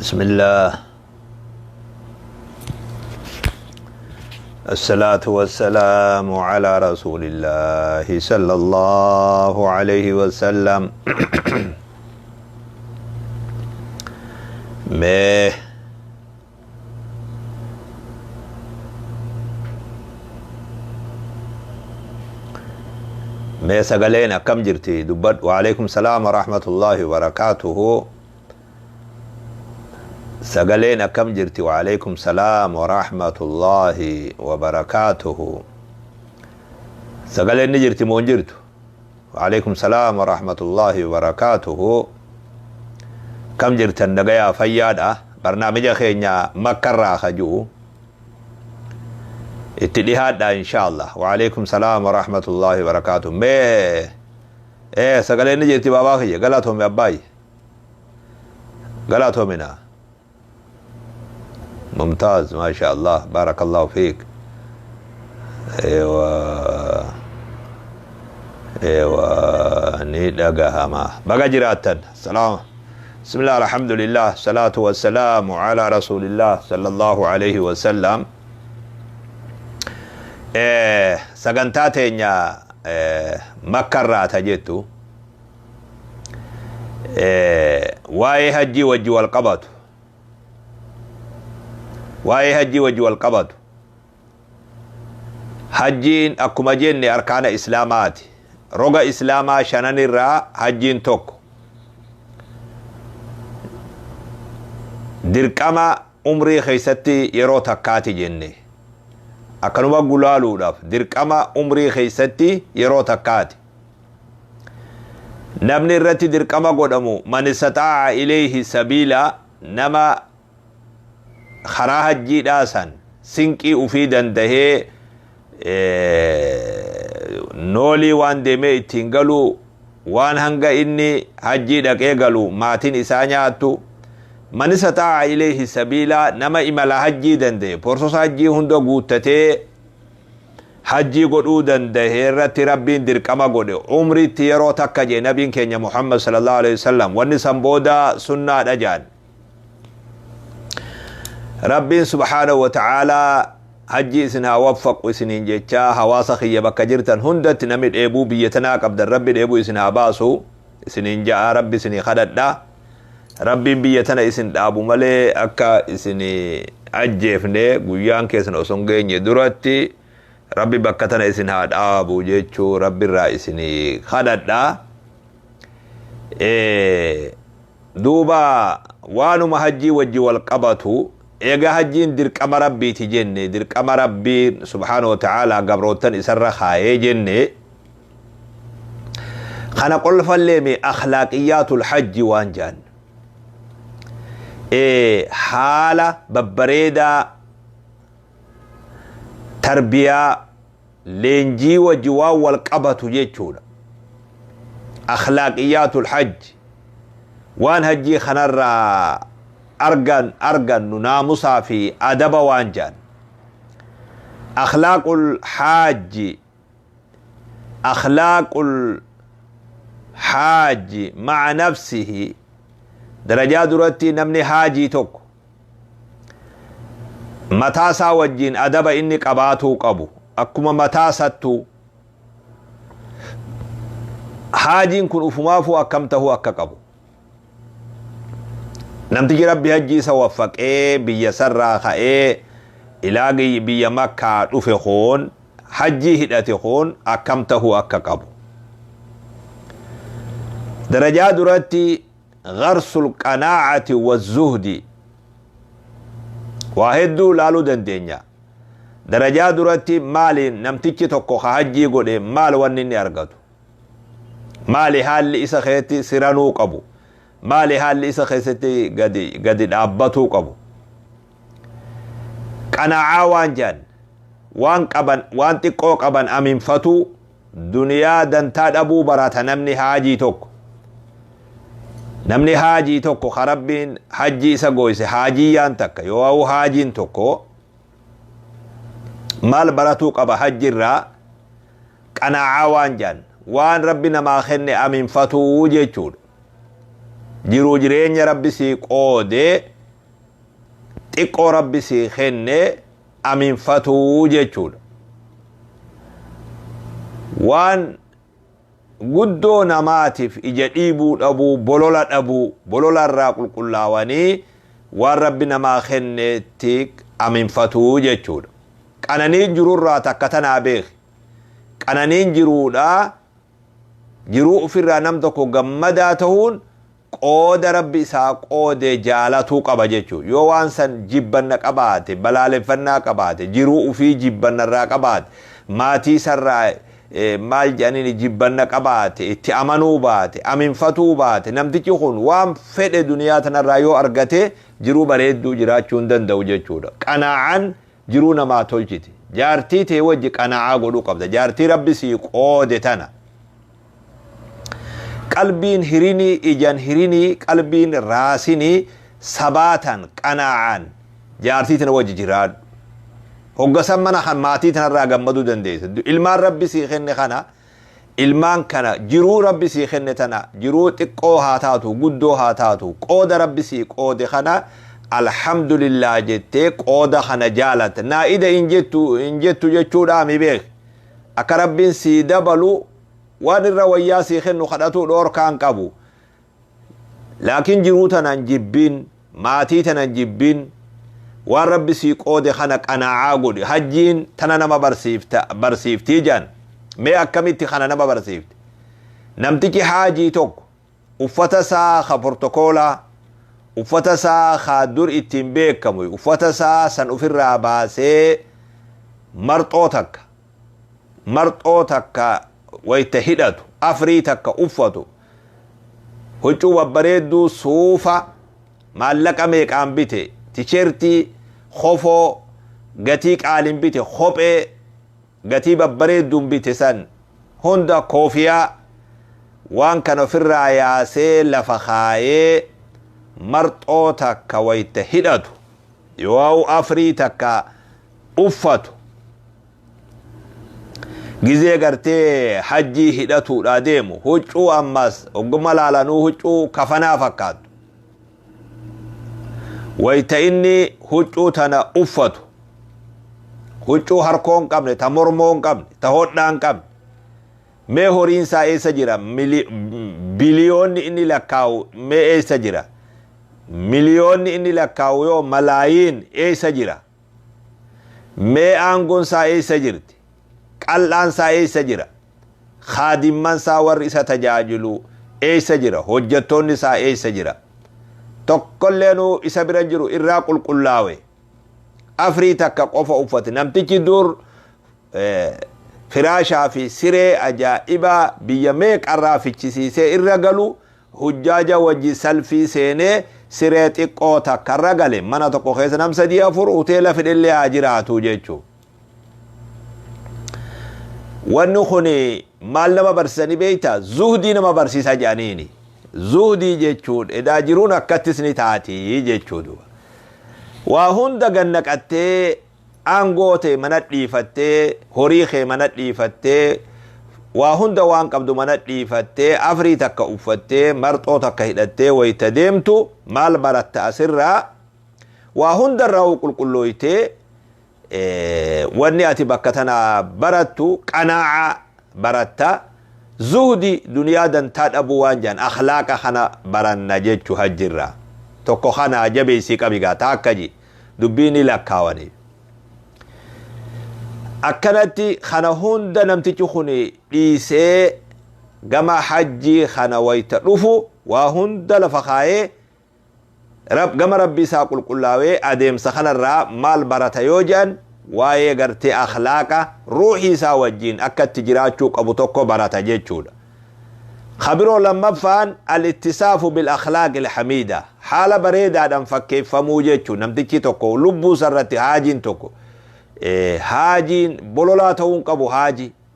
بسم الله، الصلاة والسلام على رسول الله صلى الله عليه وسلم. Mee mee sagaleen akkam jirti dubbadhu. Waalaikum salaam wa rahmatullahi wa barakaatuhu. Sagaleen akkam jirti? Waalaikum salaam wa rahmatullahi wa barakaatuhu. Sagaleen ni jirti moo hin jirtu? Waalaikum salaam wa rahmatullahi wa barakaatuhu. Kam jirtan, nagayaa, fayyaadha? Barnaamija keenya makkarraa kajuu itti dhihaadha insha Allah. Waalaikum salaam wa rahmatullahi wa barakaatuhu. Mee sagaleen ni jirti. Baabaa kiyya, galatoome. Abbaay, galatoomina. ممتاز، ما شاء الله، بارك الله فيك. ايوه، ni dhagahama. Baga jiraattan. سلام. بسم الله، الحمد لله، الصلاة والسلام على رسول الله صلى الله عليه وسلم. Sagantaa teenya makkarraa ta jettu waa'ee hajjii wajji wal qabatu, waa'ee hajjii wajji wal qabatu. Hajjiin akkuma jenne arkaana islaamaati. Roga islaamaa shanan irraa hajjiin tokko. Dirqama umrii keessatti yeroo takkaati jenne. Akkanuma gulaaluudhaaf dirqama umrii keessatti yeroo takkaati. Namni irratti dirqama godhamu من استطاع إليه سبيلا, nama karaa hajjiidhaa san sinqii ufii dandahee, noolii waan deemee ittiin galu, waan hanga inni hajjii dhaqee galu maatiin isaa nyaattu. من استطاع إليه سبيلا, nama imala hajjii danda'e, porsosa hajjii hunda guuttatee hajjii godhuu danda'e irratti Rabbiin dirqama godhe umritti yeroo takka jee nabiin keenya Muhammad صلى الله عليه وسلم. Wanni san booda sunnaadha jaan. Rabbiin سبحانه وتعالى hajjii isin haa waffaqu isiniin jechaa, hawaasa kiyya bakka jirtan hundatti namni dheebuu biyya tanaa qabdan, Rabbi dheebuu isin haa baasu isiniin ja'a. Rabbi isinii kadhadha. Rabbiin biyya tana isin dhaabu malee akka isin ajjeefne guyyaan keessan osoo hin geenye duratti Rabbi bakka tana isin haa dhaabu jechuu Rabbi irraa isinii kadhadha. Duuba waanuma hajjii wajji wal qabatu, eega hajjiin dirqama Rabbiiti jenne, dirqama Rabbiin سبحانه وتعالى gabrootan isarra kaayee jenne, kana qolfalleemi أخلاقيات الحج waan jaan, haala babbareedaa tarbiyaa leenjii wajji waan wal qabatu jechuudha. أخلاقيات الحج, waan hajjii kanarraa argannu, naamusaa fi adaba waan jaan. أخلاق الحاج، أخلاق الحاج مع نفسه. Darajaa duratti namni haajii tokko mataasaa wajjin adaba inni qabaatuu qabu. Akkuma mataasattu haajiin kun ufumaafuu akkam tahuu akka qabu. Namtichi Rabbi hajji isa waffaqee biyya sarraa ka'ee ilaa biyya Makkaa dhufe koon hajjii hidhate koon akkam tahuu akka qabu. Darajaa duratti غرس القناعة والزهد. Waa hedduu laaluu dandeenya. Darajaa duratti maali namtichi tokko ka hajjii godhe, maal wanni inni argatu? Maali haalli isa keessatti siranuu qabu? Maali haalli isa keessatti gadi dhaabbatuu qabu? Qanaacaa waan jedhan, waan qaban, waan xiqqoo qaban aminfatuu, duniyaa dantaa dhabuu barata namni haajii tokko. Namni haajii tokko ka Rabbiin hajjii isa gooyse, haajiyyaan takka yoo haajiin tokko maal baratuu qaba hajjirraa? Qanaacaa waan jedhan, waan Rabbi namaa kenne aminfatuu jechuudha. Jiruu jireenya Rabbi sii qoodee Xiqqoo Rabbi sii kenne aminfatuu jechuudha. Waan guddoo namaatiif ija dhiibuu dhabuu, bolola dhabuu, bolola irraa qulqullaawanii waan Rabbi namaa kennetti aminfatuu jechuudha. Qananiin jirurraa takka tanaa beeki. Qananiin jiruudhaa jiruu ofirraa nam tokko gammadaa ta'uun qooda Rabbi isaa qoode jaalatuu qaba jechuudha. Yoo waan san jibbanna qabaate, balaaleffannaa qabaate, jiruu ofii jibbannarraa qabaate, maatii sarraa maal jedhaniin jibbanna qabaate, itti amanuu baate, aminfatuu baate, namtichi kun waan fedhe duniyaa tanarraa yoo argate jiruu bareedduu jiraachuu hin danda'u jechuudha. Qanaa'aan jiruu namaa tolchiti. Jaartii tee wajji qanaa'aa godhuu qabda. Jaartii Rabbi sii qoode tana. Qalbiin hirinii, ijaan hirinii, qalbiin raasinii, sabaatan qanaa'aan jaartii tana wajji jiraadhu. Hoggasan mana kan maatii tanarraa gammaduu dandeessa. Ilmaan Rabbi sii kenne kana, ilmaan kana, jiruu Rabbi sii kenne tana, jiruu xiqqoo haa taatu, guddoo haa taatu, qooda Rabbi sii qoode kana alhamdulillah jettee qooda kana jaalatta. Naa'ida hin jettu hin jettu jechuudhaa mi beek. Akka Rabbiin sii dabalu, waan irra wayyaa sii kennu kadhatuu dhoorkaan qabu. Laakiin jiruu tanaan jibbiin, maatii tanan jibbiin, waan Rabbi sii qoode kana qanaa'aa godhi. Hajjiin tana nama barsiifta, barsiiftii jaan. Mee akkamitti kana nama barsiifti? Namtichi haajii tokko uffata isaa ka portokoolaa, uffata isaa ka dur ittiin beekamu, uffata isaa san ofirraa baasee marxoo takka wayta hidhatu, afrii takka uffatu, huccuu babbareedduu suufa maallaqa meeqaan bite, tisheertii kofoo gatii qaaliin bite, kophee gatii babbareedduun bite san hunda, koofiyaa, waan kana ofirraa yaasee lafa kaayee marxoo takka wayta hidhatu yoo afrii takka uffatu, gizee gartee hajjii hidhatuudha deemu, huccuu ammas ogguma laalanuu huccuu kafanaa fakkaatu, wayta inni huccuu tana uffatu, huccuu harkoo hin qabne, ta mormoo hin qabne, ta hodhaa hin qabne, mee horiin isaa eessa jira? Biliyoonni inni lakkaa'u mee eessa jira? Miliyoonni inni lakkaa'u yoo malaayiin eessa jira? Mee aangoon isaa eessa jirti? Qal'aan isaa eessa jira? Kaadimman isaa, warri isa tajaajilu eessa jira? Hojjettoonni isaa eessa jira? Tokkolleenuu isa bira jiru. Irraa qulqullaawe, afrii takka qofa uffate. Namtichi dur firaashaa fi siree ajaa'ibaa biyya meeqarraa fichisiisee irra galu, hujjaaja wajji salfii seenee siree xiqqoo takkarra gale. Mana tokko keessa nam sadii afur, hoteela fedhellee haa jiraatu jechuu. Wanni kun maal nama barsiisanii beektaa? Zuhdii nama barsiisa jedhaniini. Zuhdii jechuun edaa jiruun akkattis ni taati jechuudha. Waa hunda gannaqattee, aangoo ta'e mana dhiifattee, horii kee mana dhiifattee, waa hunda waan qabdu mana dhiifattee, afrii takka uffattee, marxoo takka hidhattee wayita deemtu maal baratta asirraa? Waa hundarraa qulqullooytee, wanni ati bakka tana barattu qanaa'a baratta, zuhdi, duniyaa dantaa dhabuu waan jedhan, akhlaaqa kana baranna jechuu hajjirraa. Tokko kana jabeessii qabigaa taakka ji dubbii ni lakkaawanii. Akkanatti kana hunda namtichi kun dhiisee gama hajjii kana wayta dhufu, waa hunda lafa kaayee gama Rabbi isaa qulqullaawee adeemsa kanarraa maal barata yoo jedhan, waa'ee gartee akhlaaqa ruuxii isaa wajjiin akka itti jiraachuu qabu tokko barata jechuudha. Kabiroo lammaffaan الاتصاف بالأخلاق الحميدة, haala bareedaadhaan fakkeeffamuu jechuudha. Namtichi tokko lubbuu isarratti, haajiin tokko, haajiin bololaa ta'uu hin qabu.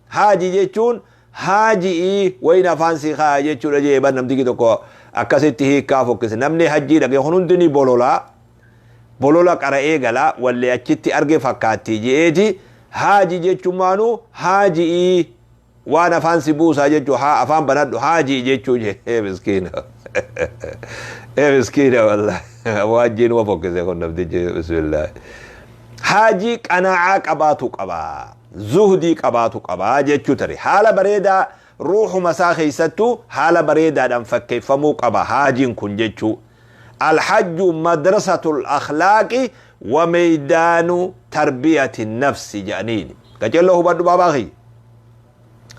Haaji jechuun haaji'ii wayin afaan sii kaaya jechuudha jee ban. Namtichi tokko akkasitti hiikkaa fokkise. Namni hajjii dhaqe kun hundi ni bololaa, bolola qara'ee galaa, wallee achitti arge fakkaatti je'eeti. Haaji jechuun maanuu haaji'ii. Waan afaan si buusaa jechuu, haa afaan banadhu haajii jechuu jee. Ee miskiina, ee miskiina, wallahi waajjiin uma fokkise kun namtichi. Bismillah, haajii qanaacaa qabaatu qabaa, zuhdii qabaatu qabaa jechuu. Tare haala bareedaa ruuxuma isaa keessattuu haala bareedaadhaan fakkeeffamuu qaba haajiin kun jechuu. الحج مدرسة الأخلاق وميدان تربية النفس jedhaniini. Qaceelloo hubadhu baabaa kiyya.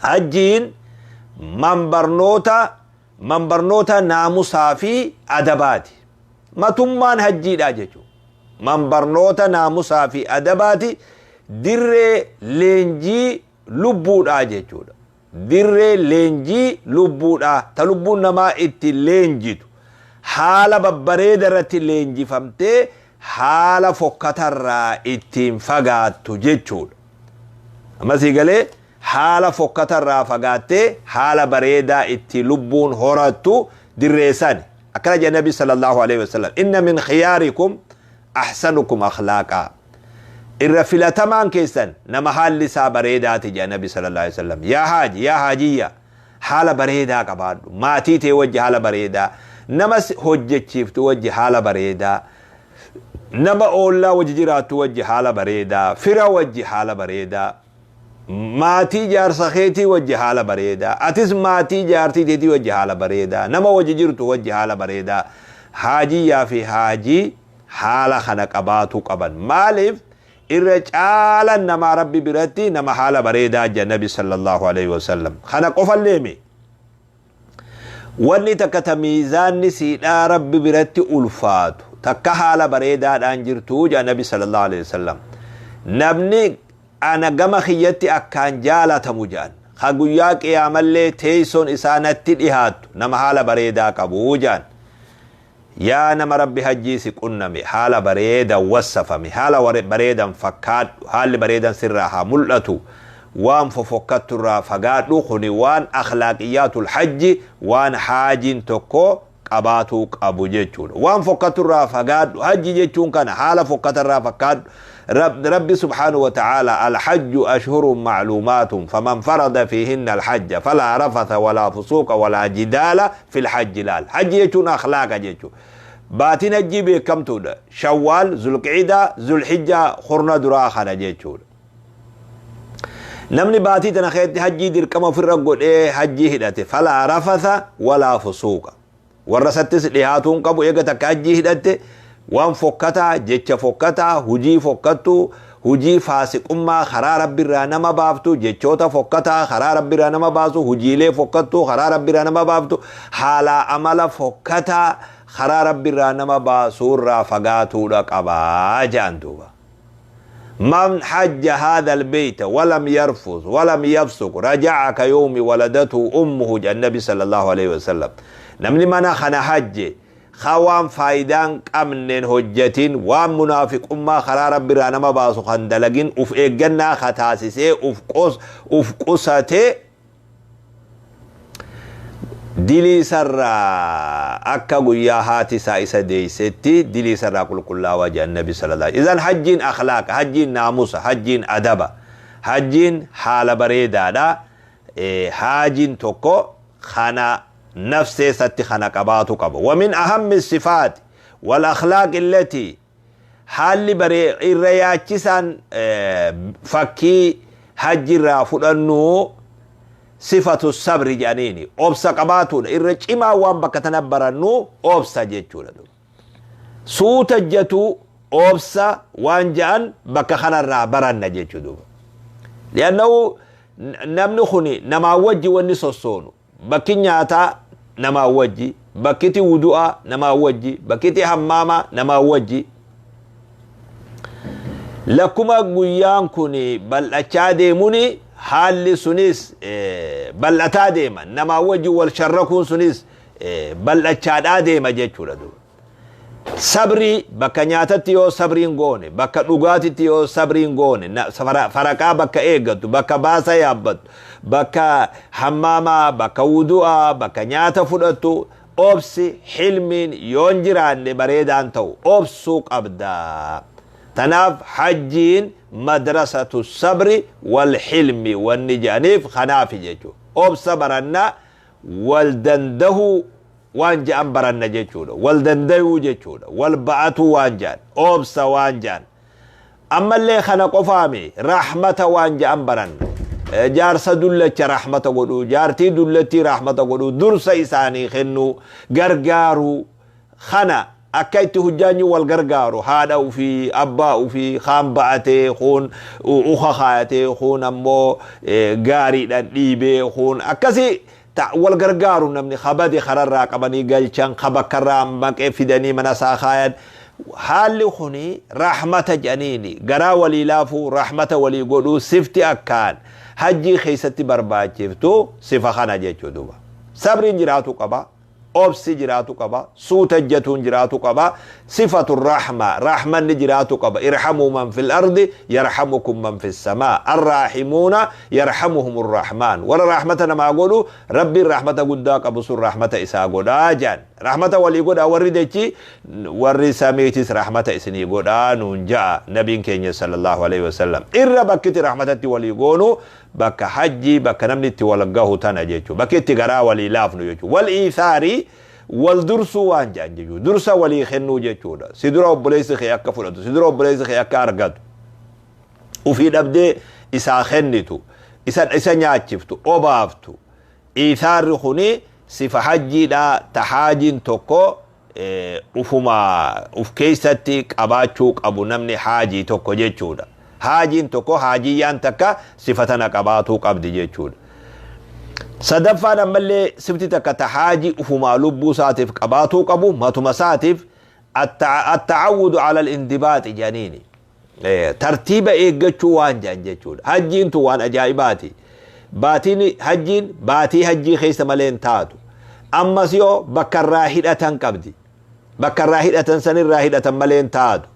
Hajjiin manbarnoota naamusaa fi adabaati. Matummaan hajjiidha jechuudha. Manbarnoota naamusaa fi adabaati, dirree leenjii lubbuudhaa jechuudha. Dirree leenjii lubbuudhaa ta lubbuun namaa itti leenjitu, haala babbareeda irratti leenjifamtee haala fokkatarraa ittiin fagaattu jechuudha. Ammasii galee haala fokkatarraa fagaattee haala bareedaa itti lubbuun horattu dirreessani. Akkana jedha Nabi صلى الله عليه وسلم: إن من خياركم أحسنكم أخلاقا. Irra filatamaan keessan nama haalli isaa bareedaati jedha Nabi صلى الله عليه وسلم. Yaa haaji, yaa haajiyya, haala bareedaa qabaadhu. Maatii tee wajji haala bareedaa. Nama hojjechiiftu wajji haala bareedaa. Nama oollaa wajji jiraattu wajji haala bareedaa. Fira wajji haala bareedaa. Maatii jaarsa keetii wajji haala bareedaa. Atis maatii jaartii teetii wajji haala bareedaa. Nama wajji jirtu wajji haala bareedaa. Haajiyyaa fi haajii haala kana qabaatu qaban. Maaliif? Irra caalan namaa Rabbi biratti nama haala bareedaa jedha Nabi صلى الله عليه وسلم. Kana qofalleemi. Wanni takka ta miizaanni siidhaa Rabbi biratti ulfaatu takka haala bareedaadhaan jirtu jedha Nabi صلى الله عليه وسلم. Namni ana gama kiyyatti akkaan jaalatamu jedhan, ka guyyaa qiyaamallee teessoon isaa natti dhihaattu, nama haala bareedaa qabu jedhan. Yaa nama Rabbi hajjii si qunname, haala bareedan wassafame, haala bareedan fakkaadhu, haalli bareedan sirraa haa mul'atu, waan fofokkattu irraa fagaadhu. Kuni waan أخلاقيات الحج, waan haajiin tokko qabaatuu qabu jechuudha. Waan fokkattu irraa fagaadhu. Hajji jechuun kana, haala fokkata irraa fakkaadhu. Rabbi سبحانه وتعالى: الحج أشهر معلومات فمن فرض فيهن الحج فلا رفث ولا فسوق ولا جدال في الحج. Laal, hajji jechuun akhlaaqa jechuudha. Baatiin hajjii beekamtuudha: Shawwaal, Zulqicida, Zulhijja, kurna duraa kana jechuudha. Namni baatii tana keessatti hajjii dirqama ofirra godhee hajjii hidhate, فلا رفث ولا فسوق, warra sattis dhihaatuun qabu. Eega takka hajjii hidhatte, waan fokkataa, jecha fokkataa, hujii fokkattuu, hujii faasiqummaa karaa Rabbirraa nama baaftu, jechoota fokkataa karaa Rabbirraa nama baasu, hujiilee fokkattuu karaa Rabbirraa nama baaftu, haalaa amala fokkataa karaa Rabbirraa nama baasuurraa fagaatuudha qabaa jedhan duuba. من حج هذا البيت ولم يرفث ولم يفسق رجع كيوم ولدته أمه jedha النبي صلى الله عليه وسلم. Namni mana kana hajje waan faayidaan qabneen hojjatin, waan munaafiqummaa karaa Rabbirraa nama baasu kan dalagin, uf eeggannaa ka taasisee uf qusatee, dilii sarraa akka guyyaa haati isaa isa deeysetti dilii sarraa qulqullaawaa jedhan Nabi صلى الله. إذن hajjiin akhlaaqa, hajjiin naamusa, hajjiin adaba, hajjiin haala bareedaadha. Haajiin tokko kana nafseessatti kana qabaatu qaba. ومن أهم الصفات والأخلاق التي haalli baree irra yaachisaan fakkii hajjirraa fudhannu صفة الصبر jedhaniini, obsa qabaatuudha. Irra cimaa waan bakka tana barannu obsa jechuudha. Suuta jatu obsa waan jedhan bakka kanarraa baranna jechuudha. لأنه namni kun namaa wajji wanni sossoonu, bakki nyaataa namaa wajji, bakkiti wudu'aa namaa wajji, bakkiti hammaamaa namaa wajji. Lakkuma guyyaan kun bal'achaa deemuni haalli sunis bal'ataa deema, namaa wajji wal sharrakuun sunis bal'achaadhaa deema jechuudha duuba. Sabrii bakka nyaatatti yoo sabriin goone, bakka dhugaatitti yoo sabriin goone, faraqaa bakka eeggattu, bakka baasa yaabbattu, bakka hammaamaa, bakka wudu'aa, bakka nyaata fudhattu, obsi xilmiin yoon jiraanne bareedaan ta'u. Obsuu qabda. Tanaaf hajjiin madrasatu sabri wal hilmi wanni jedhaniif kanaafi jechuudha. Obsa baranna, wal dandahuu waan jedhan baranna jechuudha. Wal dandayuu jechuudha. Wal ba'atuu waan jedhan. Obsa waan jedhan. Ammallee kana qofaami, rahmata waan jedhan baranna. Jaarsa dullacha rahmata godhuu, jaartii dullattii rahmata godhuu, dursa isaanii kennuu, gargaaruu. Kana akka itti hujjaanyi wal gargaaru, haadha ufii, abbaa ufii, kaan ba'atee, kuun uka kaayatee, kuun ammoo gaariidhaan dhiibee, kuun akkasii wal gargaaru. Namni kabade kararraa qabanii galchan, ka bakkarraa maqee fidanii mana isaa kaayan. Haalli kuni rahmata jedhaniini, garaa walii laafuu, rahmata walii godhuu. Sifti akkaan hajjii keessatti barbaachiftu sifa kana jechuu duuba. Sabriin jiraatu qaba, obsi jiraatu qaba, suutajjatuun jiraatu qaba, sifatu rahma, rahmanni jiraatu qaba. Irhamuu man fil ardi yarhamukum man fis samaa, arraahimuuna yarhamuhum rahmaan. Warra rahmata namaa godhu Rabbiin rahmata guddaa qabu sun rahmata isaa godhaa jedhan. Rahmata walii godhaa, warri dechi warri samiitis rahmata isinii godhaa nuun ja'a nabiin keenya sallallahu alaihi wasallam. Irra bakkiti rahmatatti walii goonu bakka hajjii, bakka namni itti wal gahu tana jechuu, bakki itti garaa walii laafnu jechuu. Wal iisaarii, wal dursuu waan jedhan jechuu, dursa walii kennuu jechuudha. Si dura obboleessi kee akka fudhatu, si dura obboleessi kee akka argatu, ufii dhabdee isaa kennitu, isa nyaachiftu, obaaftu. Iisaarri kuni sifa hajjiidha ta haajiin tokko ufuma uf keessatti qabaachuu qabu, namni haajii tokko jechuudha. Haajiin tokko, haajiyyaan takka sifa tana qabaatuu qabdi jechuudha. Sadaffaan ammallee sifti takka ta haajii ufumaa lubbuu isaatiif qabaatuu qabu, matuma isaatiif, atta'awudu ala al-indibaaxi jedhaniini. Tartiiba eeggachuu waan jedhan jechuudha. Hajjiin tun waan ajaa'ibaati. Baatiin hajjiin baatii hajjii keessa malee hin taatu. Ammas yoo bakka irraa hidhatan qabdi. Bakka irraa hidhatan sanirraa hidhatan malee hin taatu.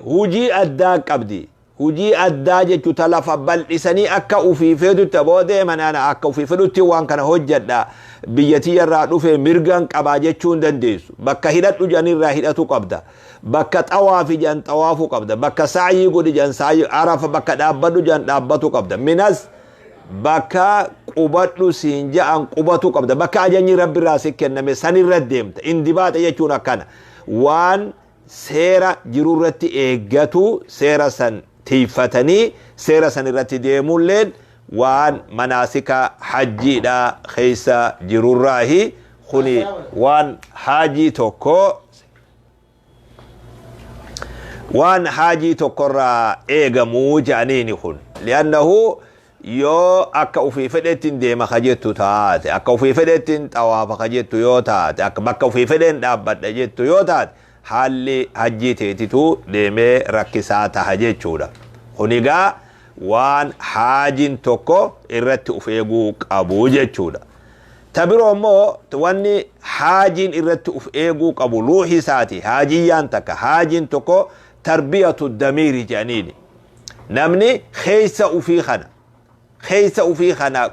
Hujii addaa qabdi. Hujii addaa jechuun ta lafa bal'isanii akka ufii feetutti aboo deeman, ana akka ufii fedhutti waan kana hojjedha, biyya tiyyarraa dhufe mirgan qabaa jechuu hin dandeessu. Bakka hidhadhu jedhanirraa hidhatu qabda. Bakka xawaafi jedhan xawaafuu qabda. Bakka sa'yii godhi jedhan sa'yii, Arafa bakka dhaabbadhu jedhan dhaabbatu qabda. Minas bakka qubadhu siin ja'an qubatu qabda. Bakka ajajni Rabbirraa si kenname sanirra deemta. Indibaaxa jechuun akkana. Waan seera jirurratti eeggatu, seera san tiiffatanii seera san irratti deemulleen waan manaasika hajjiidha keessa jirurraahi. Kuni waan haajii tokkorraa eegamuu jedhaniini. Kun li'annahu yoo akka ufii fedhettiin deema ka jettu taate, akka ufii fedhettiin xawaafa ka jettu yoo taate, akka bakka ufii fedheen dhaabbadha jettu yoo taate, haalli hajjii teetitu deemee rakkisaa taha jechuudha. Kun egaa waan haajiin tokko irratti uf eeguu qabu jechuudha. Ta biroo immoo wanni haajiin irratti uf eeguu qabu ruuhi isaati, haajiyyaan takka, haajiin tokko, tarbiyatu damiiri jedhaniini. Namni keessa ufii kana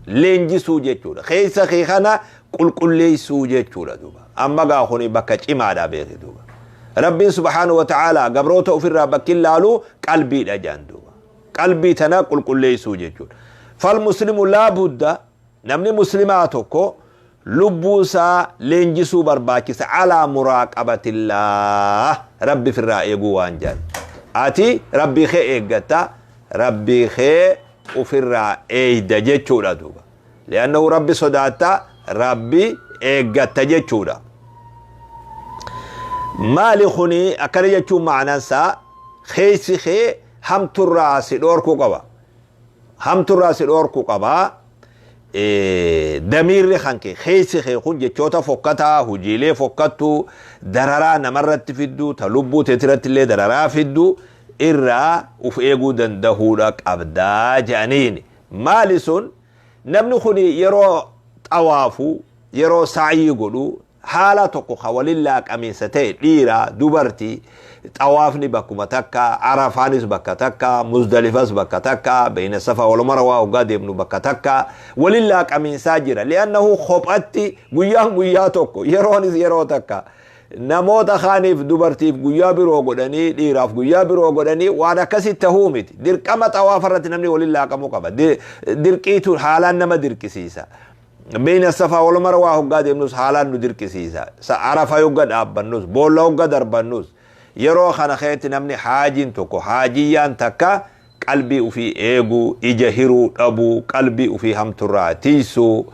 leenjisuu jechuudha. Keessa kee kana qulqulleessuu jechuudha duuba. Amma gaa kuni bakka cimaadha, beeki duuba. Rabbiin subhaanahu wa ta'ala gabroota ofirraa bakki ilaalu qalbiidha jedhan duuba. Qalbii tana qulqulleessuu jechuudha. Fal muslimu laa budda, namni muslimaa tokko lubbuu isaa leenjisuu barbaachisa alaa muraaqabatillaah, Rabbi firraa eeguu waan jedhan. Ati Rabbii kee eeggatta, Rabbii kee ofirraa eeyda jechuudha duuba. Li'annahu Rabbi sodaatta, Rabbi eeggatta jechuudha. Maali kuni akkana jechuun? Ma'anaan isaa keessi kee hamturraa si dhoorkuu qaba. Hamturraa si dhoorkuu qaba. Damiirri kan kee, keessi kee kun, jechoota fokkataa, hojiilee fokkattuu, dararaa namarratti fidduu, ta lubbuu teetirratti illee dararaa fidduu irraa uf eeguu dandahuudha qabdaa jedhaniini. Maali sun? Namni kun yeroo xawaafu, yeroo sa'yii godhu, haala tokko ka walin laaqamiinsa ta'e, dhiira dubartii, xawaafni bakkuma takka, Arafaanis bakka takka, Muzdalifas bakka takka, beeyna Safa wal Marwaa hoggaa deemnu bakka takka walin laaqamiinsaa jira. Li'annahu kophatti guyyaan guyyaa tokko, yeroonis yeroo takka. Namoota kaaniif dubartiif guyyaa biroo godhanii, dhiiraaf guyyaa biroo godhanii, waan akkasitti tahuu miti. Dirqama xawaafa irratti namni waliin laaqamuu qaba. Dirqiitu haalaan nama dirqisiisa. Beeyna Safaa wal Marwaa hoggaa deemnus haalaan nu dirqisiisa. Arafa hogga dhaabbannus, boolla hogga darbannus, yeroo kana keessatti namni haajiin tokko, haajiyyaan takka qalbii ufii eeguu, ija hiruu dhabuu, qalbii ufii hamturraa tiisuu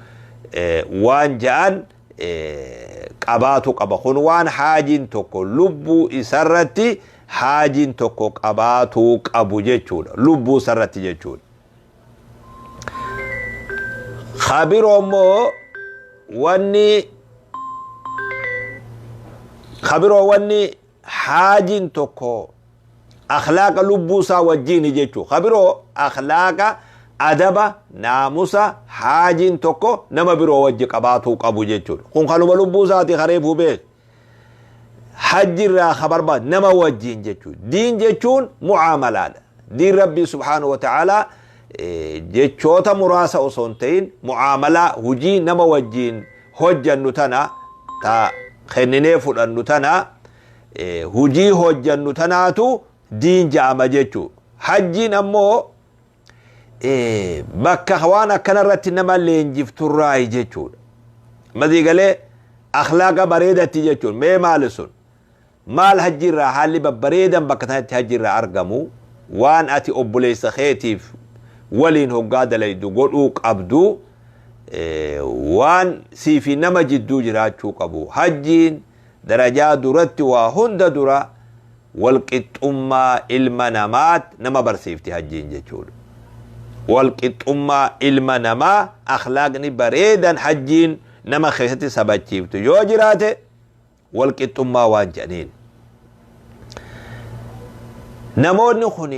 waan ja'an qabaatu qaba. Kun waan haajiin tokko lubbuu isarratti haajiin tokko qabaatuu qabu jechuudha. Lubbuu isarratti jechuudha. Kabiroo immoo wanni kabiroo, wanni haajiin tokko akhlaaqa lubbuu isaa wajjiini jechuu. Kabiroo akhlaaqa, adaba, naamusa haajiin tokko nama biroo wajji qabaatuu qabu jechuudha. Kun kanuma lubbuu isaati kareefuu beek. Hajji irraa ka barbaadu nama wajjiin jechuudha. Diin jechuun mucaamalaadha. Diin Rabbii subhaanahu wa ta'aalaa jechoota muraasa osoo hin ta'in, mucaamalaa hujii nama wajjiin hojjannu tana, ta kenninee fudhannu tana, hujii hojjannu tanaatu diin ja'ama jechuudha. Hajjiin ammoo bakka waan akkanarratti nama leenjifturraayi jechuudha. Masii galee akhlaaqa bareedatti jechuun mee maali sun? Maal hajjiirraa haalli babbareedan bakka sanatti hajjiirraa argamu, waan ati obboleessa keetiif waliin hoggaa dalaydu godhuu qabdu, waan sii fi nama jidduu jiraachuu qabu. Hajjiin darajaa duratti waa hunda dura walqixxummaa ilma namaat nama barsiifti hajjiin jechuudha. Walqixxummaa ilma namaa, akhlaaqni bareedan hajjiin nama keessatti sabachiiftu yoo jiraate, walqixxummaa waan jedhaniin. Namoonni kun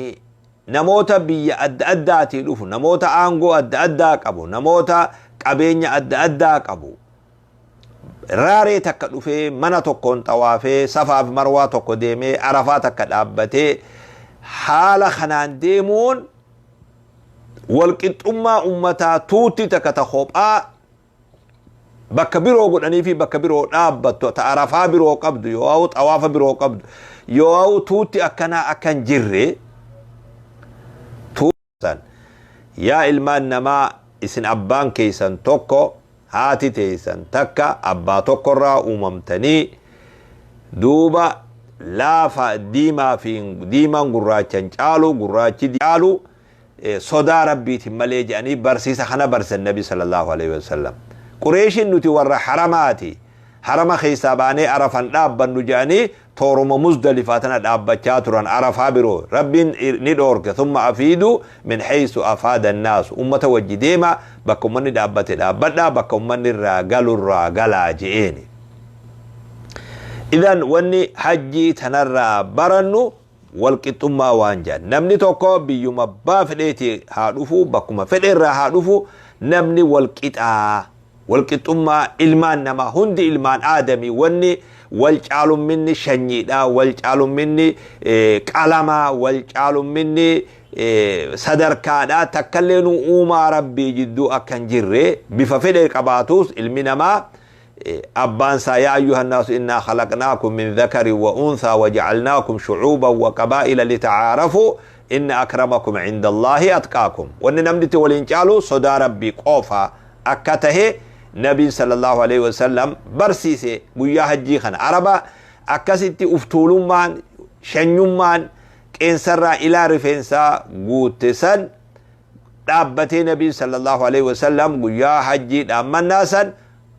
namoota biyya adda addaatii dhufu, namoota aangoo adda addaa qabu, namoota qabeenya adda addaa qabu. Raaree takka dhufee, mana tokkoon xawaafee, Safaaf Marwaa tokko deemee, Arafaa takka dhaabbatee, haala kanaan deemuun walqixxummaa ummataa, tuutti takka ta kophaa bakka biroo godhanii fi bakka biroo dhaabbattu, ta Arafaa biroo qabdu yoo xawaafa biroo qabdu yoo tuutti akkanaa akka hin jirre tuutan. Yaa ilmaan namaa, isin abbaan keessan tokko, haati teessan takka, abbaa tokkorraa uumamtanii, duuba laafa diimaa fi diimaan gurraachan caalu, gurraachi caalu sodaa Rabbiitiin malee jedhanii barsiisa kana barsiisan Nabi sallallahu alaihi wasallam. Qureeshiin nuti warra haramaati. Harama keessaa baanee Arafan dhaabbannu jedhanii tooruma Muzdalifaa tana dhaabbachaa turan Arafaa biroo. Rabbiin ni dhoorke: thumma afiidu min haysu afaada annaasu. Ummata wajji deema, bakka ummanni dhaabbate dhaabbadhaa, bakka ummanni irraa galurraa galaa je'eeni. Idan wanni hajjii tanarraa barannu walqixxummaa waan jedhan. Namni tokko biyyuma abbaa fedheeti haa dhufu, bakkuma fedhe irraa haa dhufu, namni walqixaa. Walqixxummaa ilmaan namaa, hundi ilmaan Aadamii, wanni wal caalumminni shanyiidha, wal caalumminni qalamaa, wal caalumminni sadarkaadha takkallee nu uumaa Rabbii jidduu akka hin jirre, bifa fedhe qabaatus ilmi namaa abbaan isaa. Yaa ayyuha nnaasu innaa khalaqnaakum min dhakarin wa unthaa wa jacalnaakum shucuuban wa qabaa'ila litacaarafuu inna akramakum cinda Allaahi atqaakum. Wanni namni itti waliin caalu sodaa Rabbii qofa akka tahe Nabiin sallallahu alaihi wasallam barsiise. Guyyaa hajjii kana Araba akkasitti uftuulummaan, shanyummaan qeensarraa ilaa rifeensaa guutte san dhaabbatee, Nabiin sallallahu alaihi wasallam guyyaa hajjii dhaammannaa san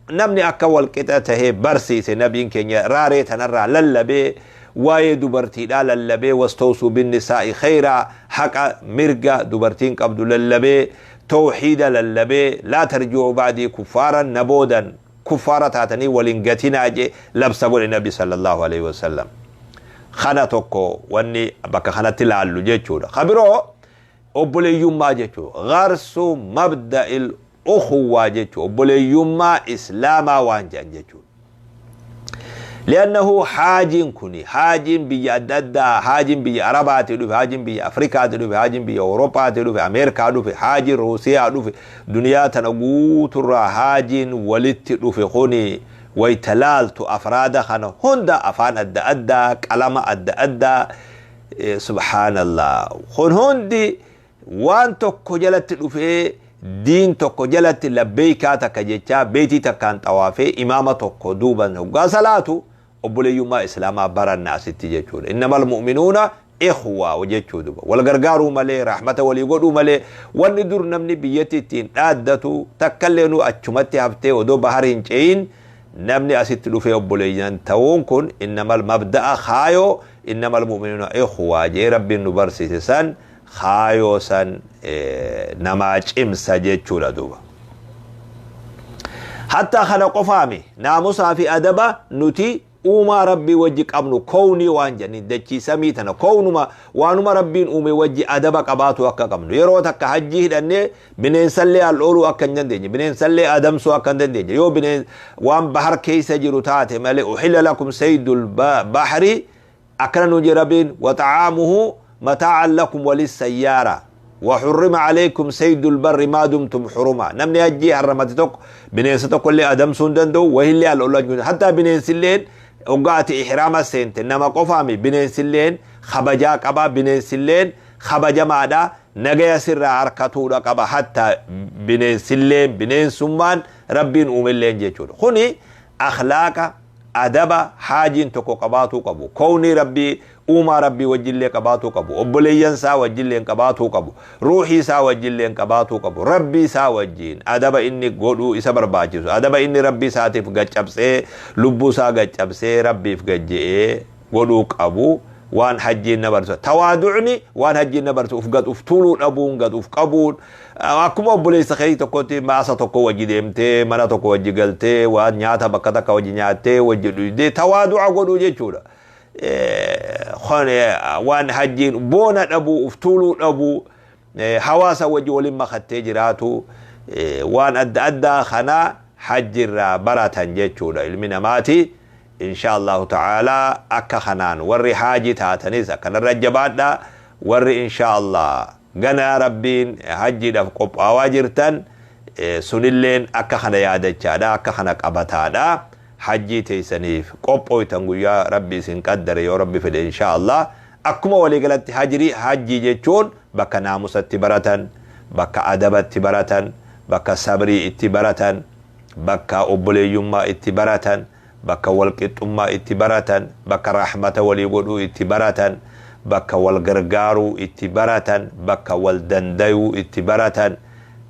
namni akka walqixa tahee barsiise. Nabiin keenya raaree tanarraa lallabee, waa'ee dubartiidhaa lallabee, wastawsuu binnisaa'i khayraa, haqa mirga dubartiin qabdu lallabee, tawxiida lallabee, laa tarji'uu ba'dii kuffaaran, na boodan kuffaara taatanii waliin gatinaa jee labsa godhe Nabi sallallahu alaihi wasallam. Kana tokko wanni bakka kanatti laallu jechuudha. Kabiroo obboleeyyummaa jechuudha. Gharsu mabda'il ukhuwwaa jechuudha. Obboleeyyummaa Islaamaa waan jedhan jechuudha. Li'annahu haajiin kuni, haajiin biyya adda addaa, haajiin biyya Arabaati dhufe, haajiin biyya Afrikaati dhufe, haajiin biyya Awuroopaati dhufe, Ameerikaa dhufe, haajiin Ruusiyaa dhufe, duniyaa tana guuturraa haajiin walitti dhufe kuni Wayta laaltu afraada kana hunda, afaan adda addaa, qalama adda addaa, subhaanallah, kun hundi waan tokko jalatti dhufee, diin tokko jalatti labbeeykaa takka jechaa, beetii takkaan xawaafee, imaama tokko duuban hoggaa salaatu, obboleeyyummaa islaamaa baranna asitti jechuudha. Innamal mu'minuuna ikhwa jechuu duba. Wal gargaaruu malee, rahmata walii godhuu malee, wanni dur namni biyyatti ittiin dhaaddatu takkallee nu achumatti haftee odoo bahar hin ce'in namni asitti dhufee obboleeyyan ta'uun kun innamal mabda'a kaayoo innamal mu'minuuna ikhwa jee Rabbiin nu barsiise san, kaayoo san namaa cimsa jechuudha duuba. Hatta kana qofaami, naamusaa fi adaba nuti uumaa Rabbii wajji qabnu, kownii waan jedhani, dachii samii tana, kownuma waanuma Rabbiin uume wajji adaba qabaatu akka qabnu, yeroo takka hajjii hidhannee bineensallee al ooluu akka hin dandeenye, bineensallee adamsuu akka hin dandeenye, yoo bineen waan bahar keessa jiru taate malee. Uhilla lakum saydul bahri akkana nu jedhe Rabbiin, waxa'aamuhu mataa'an lakum walissayyaara وحرم عليكم صيد البر ما دمتم حرما. Namni hajjii harramate tokko bineensa tokko illee adamsuu hin danda'u, wahillee al ooluu. Hatta bineensilleen hoggaati ihraama seente, nama qofaami, bineensilleen kabajaa qaba, bineensilleen kabajamaadha, nagaya sirraa harkatuudha qaba, hatta bineensilleen, bineensummaan Rabbiin uumelleen jechuudha. Kuni akhlaaqa, adaba haajiin tokko qabaatuu qabu, kownii Rabbii, uumaa Rabbii wajjillee qabaatuu qabu, obboleeyyan isaa wajjilleen qabaatuu qabu, ruuxii isaa wajjilleen qabaatuu qabu, Rabbii isaa wajjiin adaba inni godhuu isa barbaachisu, adaba inni Rabbii isaatiif gaccabsee, lubbuu isaa gaccabsee, Rabbiif gajje'ee godhuu qabu. Waan hajjiin na barsiisu, tawaaducni waan hajjiin na barsiisu, uf gad uf tuuluu dhabuun, gad uf qabuun, akkuma obboleessa kee tokkotti maasa tokko wajji deemtee, mana tokko wajji galtee, waan nyaata bakka takka wajji nyaattee, wajji dhugdee, tawaaduca godhuu jechuudha. Waan hajjiin boona dhabuu, uf tuuluu dhabuu, hawaasa wajji waliin makattee jiraatu, waan adda addaa kana hajjirraa baratan jechuudha ilmi namaati. Insha Allahu ta'ala, akka kanaan warri haaji taatanis akkanarra jabaadha. Warri insha Allah ganaa Rabbiin hajjiidhaaf qophaawaa jirtan sunilleen akka kana yaadachaadha, akka kana qabataadha hajjii teessaniif qophooytan, guyyaa Rabbi isin qaddare, yoo Rabbi fedhe, insha Allah. Akkuma waliigalatti hajrii, hajjii jechuun bakka naamusatti baratan, bakka adabatti baratan, bakka sabrii itti baratan, bakka obboleeyyummaa itti baratan, bakka walqixxummaa itti baratan, bakka rahmata walii godhuu itti baratan, bakka wal gargaaruu itti baratan, bakka wal dandayuu itti baratan,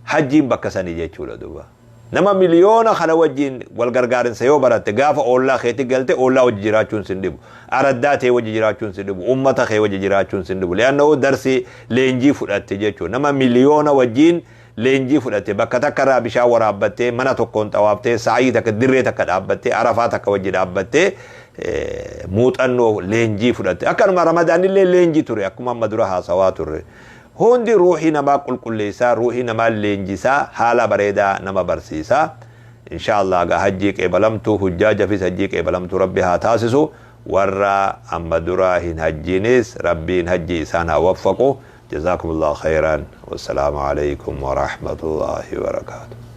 hajjiin bakka sanii jechuudha duuba. Nama miliyoona kana wajjiin wal gargaarinsa yoo baratte, gaafa oollaa keetti galte oollaa wajji jiraachuun sin dhibu, araddaa ta'e wajji jiraachuun sin dhibu, ummata kee wajji jiraachuun sin dhibu, li'annoo darsi leenjii fudhatte jechuudha. Nama miliyoona wajjiin leenjii fudhatte, bakka takka irraa bishaan waraabbattee, mana tokkoon xawaaftee, sa'ii takka, dirree takka dhaabbattee, Arafaa takka wajji dhaabbattee, muuxannoo leenjii fudhatte. Akkanuma Ramadaanillee leenjii ture, akkuma amma dura haasawaa turre. Hundi ruuxii namaa qulqulleessaa, ruuxii namaa leenjisaa, haala bareedaa nama barsiisaa. Insha Allah gaa hajjii qeebalamtuu, hujjaajafis hajjii qeebalamtuu Rabbi haa taasisu. Warra amma dura hin hajjiinis Rabbiin hajjii isaan haa waffaqu. جزاكم الله خيرا والسلام عليكم ورحمة الله وبركاته.